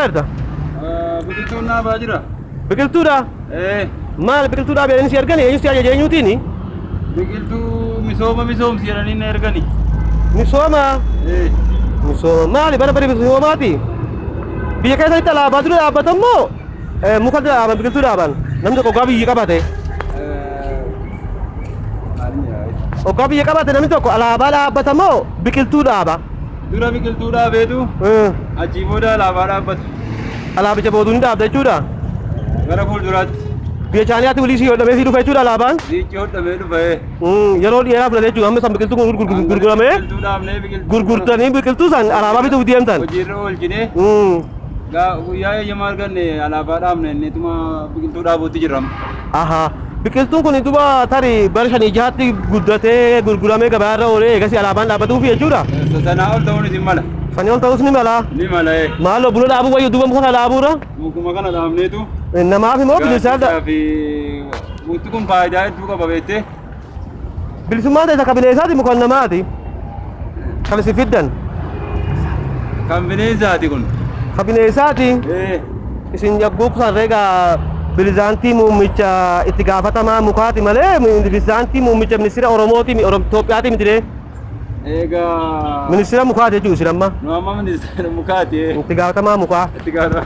jirta? Biqiltuun dhaabaa jira. Biqiltuudha? Ee. Maal biqiltuu dhaabi jedhanii si ergani? Eenyu si ajaje eenyuutiini? Biqiltuu misooma misoomsi jedhanii na ergani. Misooma? Ee. Misooma maali bara bari misoomaati? Biyya keessatti alaabaa dura dhaabbatan moo muka dhaaban biqiltuu dhaaban? Namni tokko oggaa biyyi qabate. Oggaa biyya qabate namni tokko alaabaa dhaabbata moo biqiltuu dhaaba? Dura biqiltuu dhaabeetu achii booda alaabaa dhaabbata. Alaabicha booduu ni dhaabda jechuudha. Gara fuulduraatti. Biyya Chaayinaatti walii sii hodhamee sii dhufa jechuudha alaabaan. Siichi hodhamee dhufa. Yeroo dheeraa fudhate jechuudha. Amma san biqiltuu kun gurguramee Biqiltuu dhaabnee biqiltuu. Gurgurtanii biqiltuu san alaabaa bituuf deemtan. Hojiirra oolchinee guyyaa eeyyama arganne alaabaa dhaabne inneetuma biqiltuu dhaabuutti jirra. Aha. Biqiltuun kun duba tarii bara shanii jahaatti guddatee gurguramee gabaarra oolee eegasii alaabaan dhaabbatuufi jechuudha. Sanaa ol ta'uunis hin mala. Sanii ol ta'uus ni mala. Ni mala. Maaloo buna dhaabuu wayyu duuba muka kana dhaabuura. Mukuma kana dhaabneetu. Namaaf immoo bilisaa Gaaddisaa fi mukti kun faayidaa hedduu qaba beektee. Bilisummaan ta'e kan bineensaati muka namaati. Kan isin fiddan. Kan bineensaati kun. Kan bineensaati. Ee. Isin yagguu sarree gaa bilizaantii muummicha itti gaafatamaa mukaati malee bilizaantii muummicha ministeera Oromooti Itoophiyaati miti ree. Egaa. Ministeera mukaati jechuudha isin amma. Nu amma ministeera mukaati. Itti gaafatamaa mukaa. Itti gaafatamaa.